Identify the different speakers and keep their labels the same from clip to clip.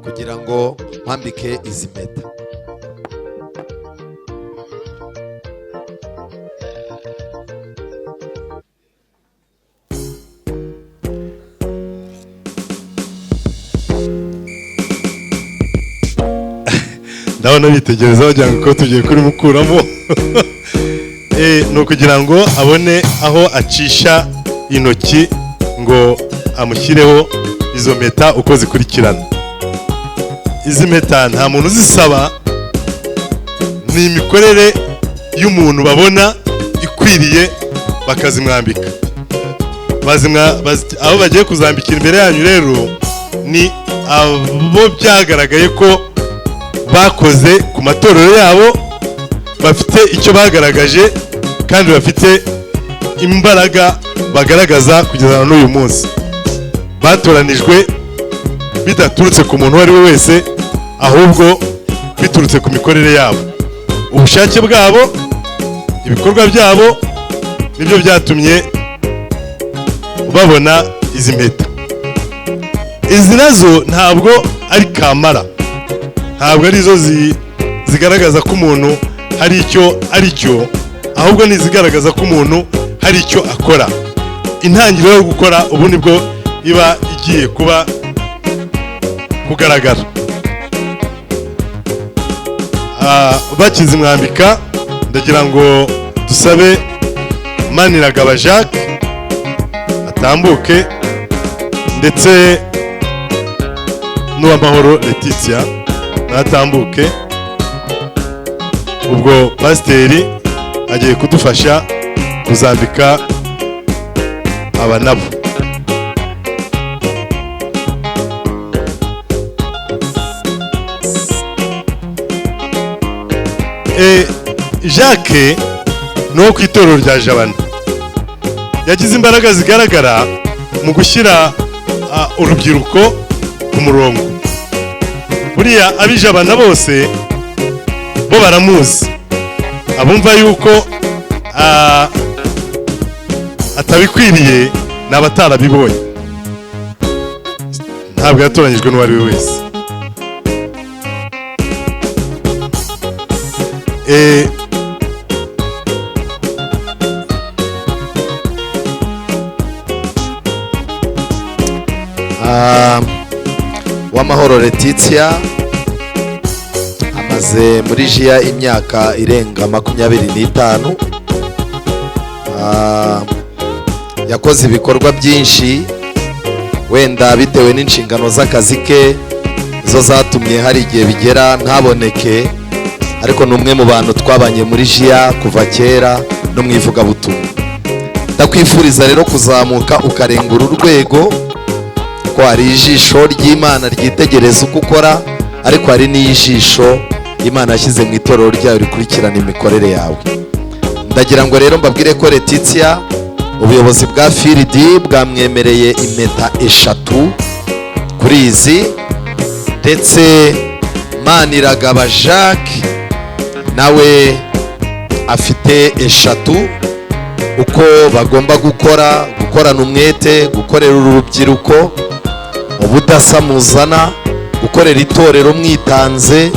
Speaker 1: Kugira ngo nkwambike izi mpeta.
Speaker 2: Ndabona bitegereza wagira ngo ko tugiye kurimukuramo. Ni ukugira ngo abone aho acisha intoki ngo amushyireho izo mpeta uko zikurikirana. Izi mpeta nta muntu uzisaba, ni imikorere y'umuntu babona ikwiriye bakazimwambika. Abo bagiye kuzambikira imbere yanyu rero ni abo byagaragaye ko bakoze ku matorero yabo, bafite icyo bagaragaje kandi bafite imbaraga bagaragaza kugeza n'uyu munsi. Batoranijwe bidaturutse ku muntu uwo ari we wese, ahubwo biturutse ku mikorere yabo, ubushake bwabo, ibikorwa byabo nibyo byatumye babona izi mpeta. Izi nazo ntabwo ari kamara, ntabwo arizo zigaragaza ko umuntu hari icyo ari cyo, ahubwo ni izigaragaza ko umuntu hari icyo akora. Intangiriro yo gukora ubu nibwo iba igiye kuba kugaragara. Bakizimwambika ndagira ngo dusabe Maniragaba Jacques atambuke, ndetse n'Uwamahoro Letitia natambuke. Ubwo pasiteri agiye kudufasha kuzambika aba nabo. Jacques ni uwo ku itorero rya Jabana, yagize imbaraga zigaragara mu gushyira urubyiruko ku murongo. Buriya ab'Ijabana bose bo baramuzi, abumva yuko atabikwiriye ni abatarabibonye. Ntabwo yatoranyijwe n'uwo ari we wese.
Speaker 1: Uwamahoro Letitia amaze muri jiya imyaka irenga 25. Yakoze ibikorwa byinshi, wenda bitewe n'inshingano z'akazi ke zo zatumye hari igihe bigera ntaboneke, ariko ni umwe mu bantu twabanye muri jiya kuva kera no mu ivugabutumwa. Ndakwifuriza rero kuzamuka ukarenga uru rwego, ko hari ijisho ry'Imana ryitegereza uko ukora, ariko hari n'ijisho Imana yashyize mu itorero ryayo rikurikirana imikorere yawe. Ndagira ngo rero mbabwire ko Letitia ubuyobozi bwa Firidi bwamwemereye impeta 3 kuri izi, ndetse Maniragaba Jacques nawe afite 3. Uko bagomba gukora, gukorana umwete, gukorera urubyiruko ubudasa muzana, gukorera itorero mwitanze,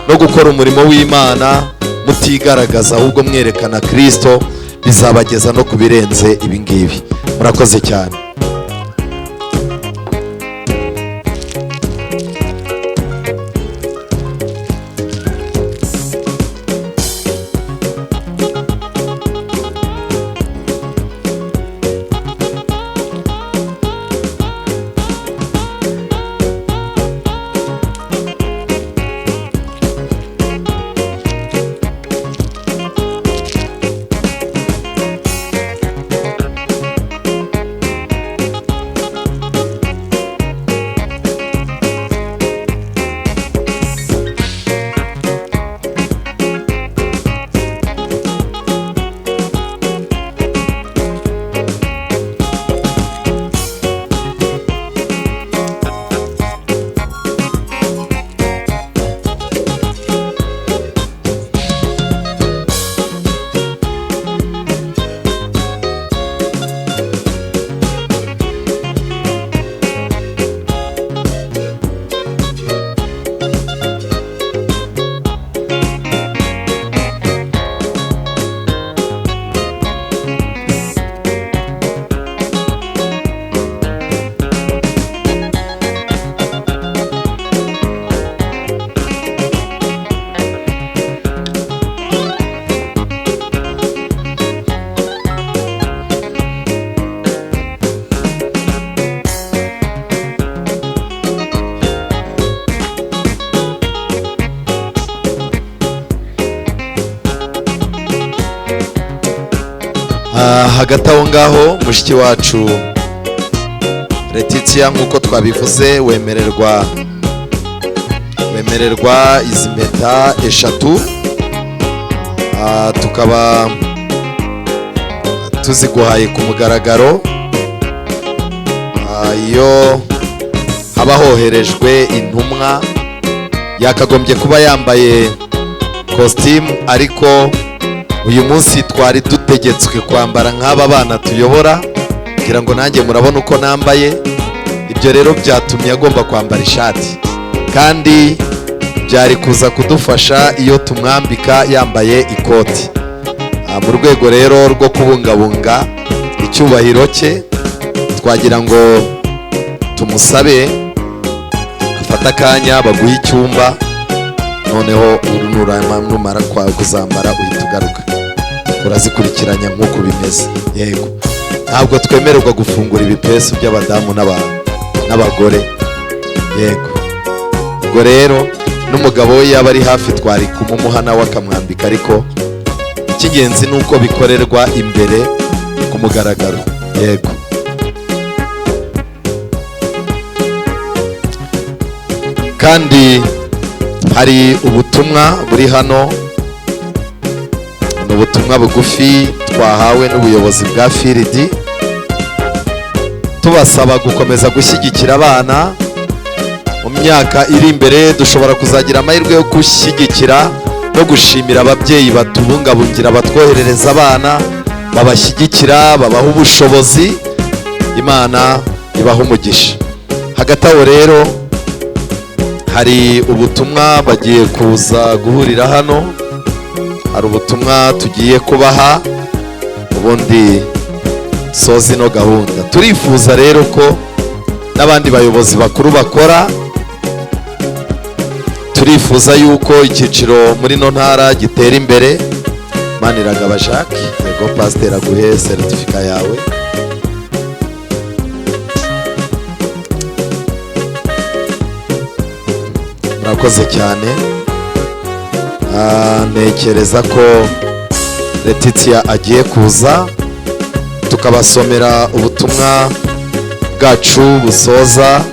Speaker 1: no gukora umurimo w'Imana mutigaragaza ahubwo mwerekana Kristo, bizabageza no kubirenze ibi ngibi. Murakoze cyane. Hagati aho ngaho, mushiki wacu Letitia, nk'uko twabivuze, wemererwa izi mpeta eshatu. Tukaba tuziguhaye ku mugaragaro. Iyo haba hoherejwe intumwa, yakagombye kuba yambaye kositimu, ariko uyu munsi twari dutegetswe kwambara nk'aba bana tuyobora, kugira ngo nanjye murabona uko nambaye. Ibyo rero byatumye agomba kwambara ishati, kandi byari kuza kudufasha iyo tumwambika yambaye ikoti. Mu rwego rero rwo kubungabunga icyubahiro cye, twagira ngo tumusabe afate akanya baguhe icyumba, noneho numara kuzambara uhita ugaruka urazikurikiranya nk'uko bimeze. Yego, ntabwo twemererwa gufungura ibipesu by'abadamu n'abagore. Yego, ubwo rero n'umugabo we yaba ari hafi twari kumumuha nawe akamwambika, ariko icy'ingenzi ni uko bikorerwa imbere ku mugaragaro. Yego, kandi hari ubutumwa buri hano, ni ubutumwa bugufi twahawe n'ubuyobozi bwa Firidi, tubasaba gukomeza gushyigikira abana. Mu myaka iri imbere dushobora kuzagira amahirwe yo gushyigikira no gushimira ababyeyi batubungabungira, batwoherereza abana, babashyigikira, babaha ubushobozi. Imana ibaha umugisha. Hagati aho rero hari ubutumwa bagiye kuza guhurira hano, hari ubutumwa tugiye kubaha, ubundi soza ino gahunda. Turifuza rero ko n'abandi bayobozi bakuru bakora, turifuza yuko icyiciro muri no ntara gitera imbere. Maniragaba Jacques, yego pasiteri aguhe seritifika yawe. Murakoze cyane. Ntekereza ko Letitia agiye kuza tukabasomera ubutumwa bwacu busoza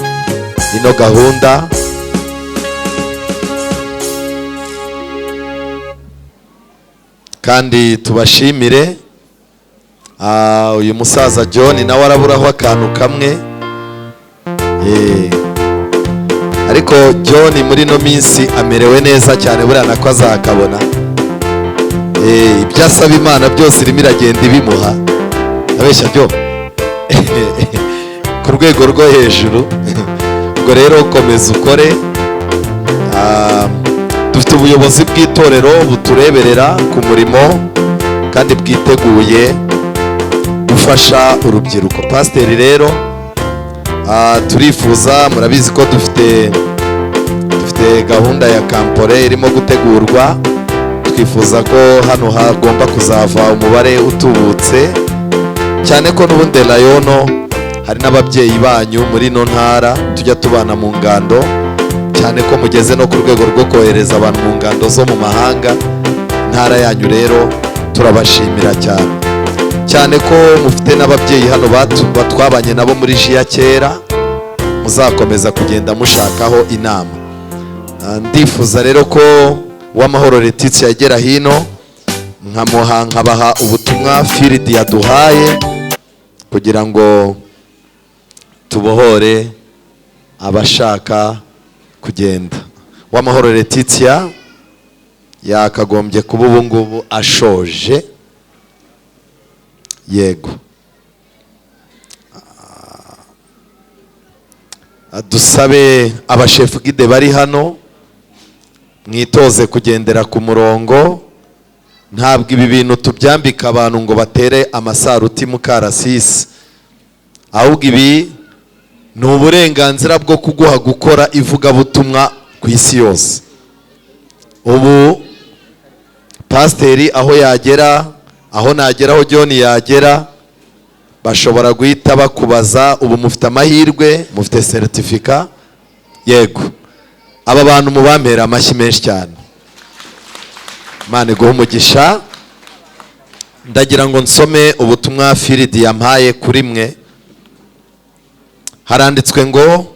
Speaker 1: ino gahunda. Kandi tubashimire. Uyu musaza John nawe araburaho akantu kamwe. Ariko John muri no minsi amerewe neza cyane, buriya nako azakabona. Ibyo asaba Imana byose irimo iragenda ibimuha. Abeshya byo ku rwego rwo hejuru. Ubwo rero komeza ukore. Dufite ubuyobozi bw'itorero butureberera ku murimo kandi bwiteguye gufasha urubyiruko. Pasiteri rero turifuza, murabizi ko dufite gahunda ya kampore irimo gutegurwa. Twifuza ko hano hagomba kuzava umubare utubutse, cyane ko n'ubundi rayono hari n'ababyeyi banyu muri ino ntara tujya tubana mu ngando, cyane ko mugeze no ku rwego rwo kohereza abantu mu ngando zo mu mahanga. Intara yanyu rero turabashimira cyane cyane ko mufite n'ababyeyi hano batwabanye nabo muri jiya kera, muzakomeza kugenda mushakaho inama. Ndifuza rero ko Uwamahoro Letitia yagera hino, nkamuha nkabaha ubutumwa Firidi yaduhaye kugira ngo tubohore abashaka kugenda. Uwamahoro Letitia yakagombye kuba ubu ngubu ashoje. Yego, dusabe abashefu gide bari hano mwitoze kugendera ku murongo. Ntabwo ibi bintu tubyambika abantu ngo batere amasaruti mu karasisi, ahubwo ibi ni uburenganzira bwo kuguha gukora ivugabutumwa ku isi yose. Ubu pasiteri aho yagera, aho nagera, aho John yagera, bashobora guhita bakubaza. Ubu mufite amahirwe, mufite seritifika. Yego, aba bantu mubampera amashyi menshi cyane. Imana iguhe umugisha. Ndagira ngo nsome ubutumwa field yampaye kuri mwe. Haranditswe ngo: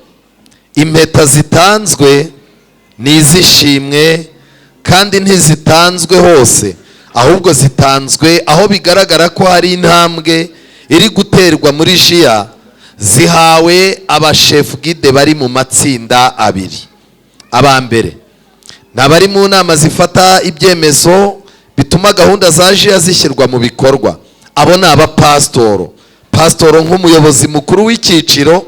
Speaker 1: "Impeta zitanzwe ni iz'ishimwe, kandi ntizitanzwe hose, ahubwo zitanzwe aho bigaragara ko hari intambwe iri guterwa muri JIA. Zihawe abachef guide bari mu matsinda abiri. Aba mbere ni abari mu nama zifata ibyemezo bituma gahunda za JIA zishyirwa mu bikorwa. Abo ni abapasitoro, pasitoro nk'umuyobozi mukuru w'icyiciro,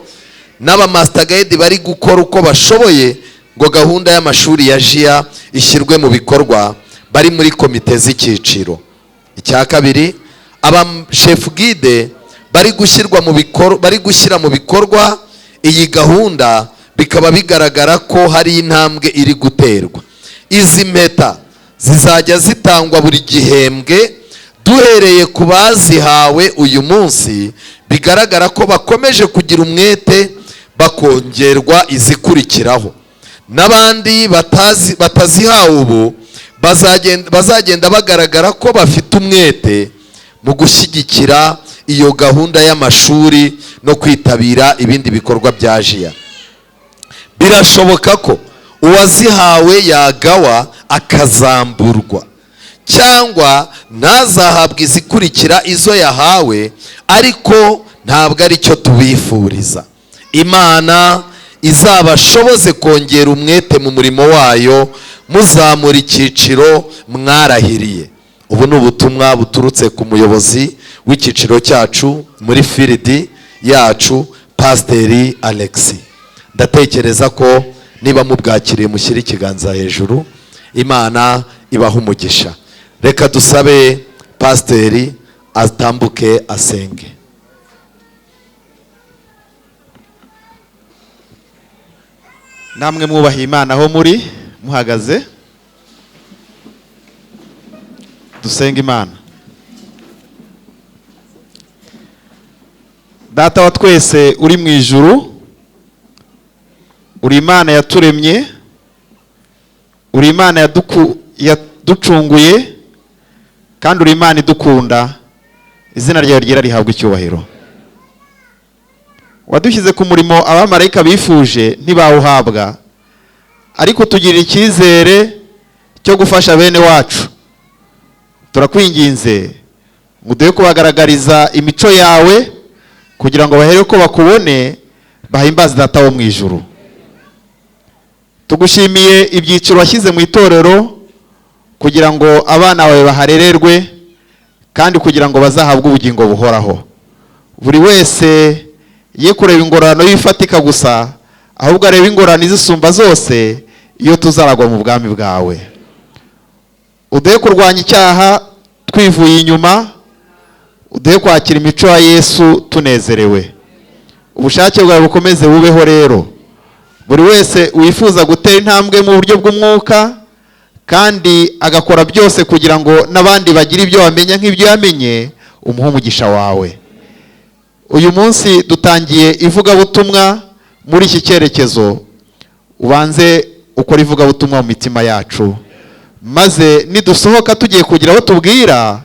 Speaker 1: n'abamaster guide bari gukora uko bashoboye ngo gahunda y'amashuri ya JIA ishyirwe mu bikorwa, bari muri komite z'icyiciro. Icya kabiri, abachef guide bari gushyira mu bikorwa iyi gahunda, bikaba bigaragara ko hari intambwe iri guterwa. Izi mpeta zizajya zitangwa buri gihembwe, duhereye ku bazihawe uyu munsi, bigaragara ko bakomeje kugira umwete, bakongerwa izikurikiraho. N'abandi batazihawe ubu bazagenda bagaragara ko bafite umwete mu gushyigikira iyo gahunda y'amashuri no kwitabira ibindi bikorwa bya JIA. Birashoboka ko uwazihawe yagawa akazamburwa, cyangwa ntazahabwe izikurikira izo yahawe, ariko ntabwo ari cyo tubifuriza. Imana izabashoboze kongera umwete mu murimo wayo, muzamura icyiciro mwarahiriye." Ubu ni ubutumwa buturutse ku muyobozi w'icyiciro cyacu muri field yacu, Pasiteri Alexi. Ndatekereza ko niba mubwakiriye, mushyire ikiganza hejuru. Imana ibaha umugisha. Reka dusabe pasiteri atambuke asenge.
Speaker 3: Namwe mwubaha Imana aho muri muhagaze, dusenga Imana. Data wa twese uri mu ijuru, uri Imana yaturemye, uri Imana yaducunguye, kandi uri Imana idukunda. Izina ryawe ryera rihabwa icyubahiro. Wadushyize ku murimo abamarayika bifuje ntibawuhabwa, ariko tugirira icyizere cyo gufasha bene wacu. Turakwinginze ngo uduhe kubagaragariza imico yawe, kugira ngo bahere ko bakubone bahimbaze Data wo mu ijuru. Tugushimiye ibyiciro washyize mu itorero kugira ngo abana bawe baharererwe, kandi kugira ngo bazahabwe ubugingo buhoraho. Buri wese ye kureba ingororano y'ifatika gusa, ahubwo areba ingororano izisumba zose iyo tuzaragwa mu bwami bwawe. Uduhe kurwanya icyaha twivuye inyuma, uduhe kwakira imico ya Yesu tunezerewe. Ubushake bwawe bukomeze bubeho rero. Buri wese wifuza gutera intambwe mu buryo bw'umwuka, kandi agakora byose kugira ngo n'abandi bagire ibyo bamenya nk'ibyo yamenye, umuhe umugisha wawe. Uyu munsi dutangiye ivugabutumwa muri iki cyerekezo. Ubanze ukora ivugabutumwa mu mitima yacu, maze nidusohoka tugiye kugira abo tubwira,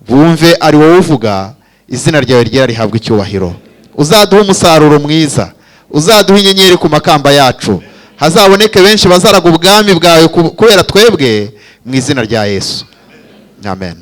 Speaker 3: bumve ari wowe uvuga. Izina ryawe ryera rihabwa icyubahiro. Uzaduhe umusaruro mwiza, uzaduhe inyenyeri ku makamba yacu, hazaboneke benshi bazaraga ubwami bwawe kubera twebwe, mu izina rya Yesu, amen.